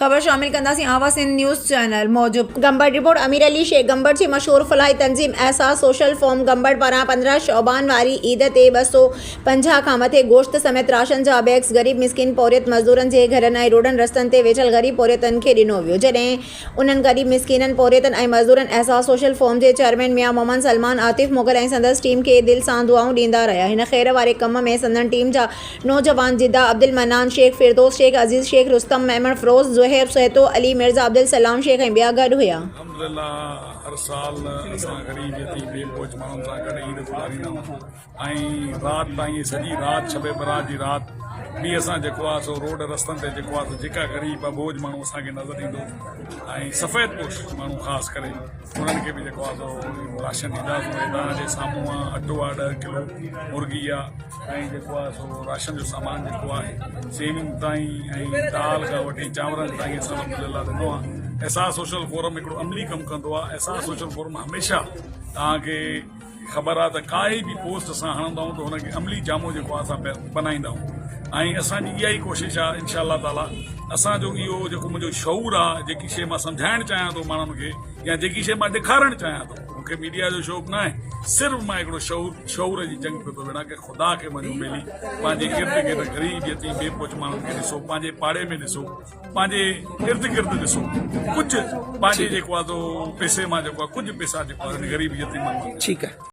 خبر شامل ڪنداسين آواز سنڌ نيوز چينل موجب. گمبٽ، رپورٽ، امير علي شيخ، گمبٽ جي مشهور فلاحي تنظيم احساس سوشل فورم گمبٽ پاران 15 شعبان واري عيد تي 250 کان مٿي گوشت سميت راشن جا بيگز غريب مسڪين پورهيت مزدورن جي گهرن ۽ روڊن رستن تي ويٺل غريب پورهيتن کي ڏنو ويو جڏهن انهن غريب مسڪينن پورهيتن ۽ مزدورن احساس سوشل فورم جي چيئرمين ميان محمد سلمان عاطف مغل ۽ سندس ٽيم کي دل سان دعائون ڏيندا رهيا هن خير واري ڪم ۾ سندن ٽيم جا نوجوان جده، عبدالمنان شيخ، فردوس شيخ، عزيز شيخ، رستم ميمڻ، فروز، زهير سهتو، علي مرزا، عبدالسلام شيخ ۽ ٻيا گڏ هيا. الحمدلله هر سال اسان غريب يتيم بي پهچ ماڻهن سان گڏ عيد گذاريندا آهيون ۽ رات تائين سڄي رات شب برات جي رات به اسان جيڪو آهي سو روڊ رستن تي جيڪو آهي سو جيڪا غريب اٻوجھ ماڻهو اسان کي نظر ايندو ۽ سفيد پوش ماڻهو خاص ڪري انهن کي به جيڪو آهي سو راشن ڏينداسون ۽ توهان جي سامهون آهي اٽو آهي ڏهه ڪلو مرغي آهي ۽ جيڪو آهي سو راشن جو سامان جيڪو آهي سيوين تائين ۽ دال کان وٺي چانورن تائين اسان الحمدلله ڏنو آهي احساس سوشل فورم هڪڙو عملي ڪم ڪندو آهي احساس سوشل فورم هميشه توهان کي خبر آ ته ڪائي به پوسٽ اسان هڻندا آهيون ته هن کي عملي جامو جيڪو آ اسان بنائيندا آهيون ۽ اسان جي اها ئي ڪوشش آ انشاء الله تعالي اسان جو اهو جيڪو منهنجو شعور آ جيڪي شي مان سمجهائڻ چاهيان ٿو ماڻهن کي يا جيڪي شي مان ڏيکارڻ چاهيان ٿو مون کي ميڊيا جو شوق نه آهي صرف مان هڪڙو شعور شعور جي جنگ پيو ٿو وڙهان ڪي خدا کي مڃو ٻيلي پنهنجي ارد گرد غريب يتيم بي پهچ ماڻهن کي ڏسو پنهنجي پاڙي ۾ ڏسو پنهنجي ارد گرد ڏسو ڪجهه پنهنجي جيڪو آ سو پئسي مان جيڪو آ ڪجهه پئسا جيڪو آ غريب يتيمن مان ٺيڪ آ.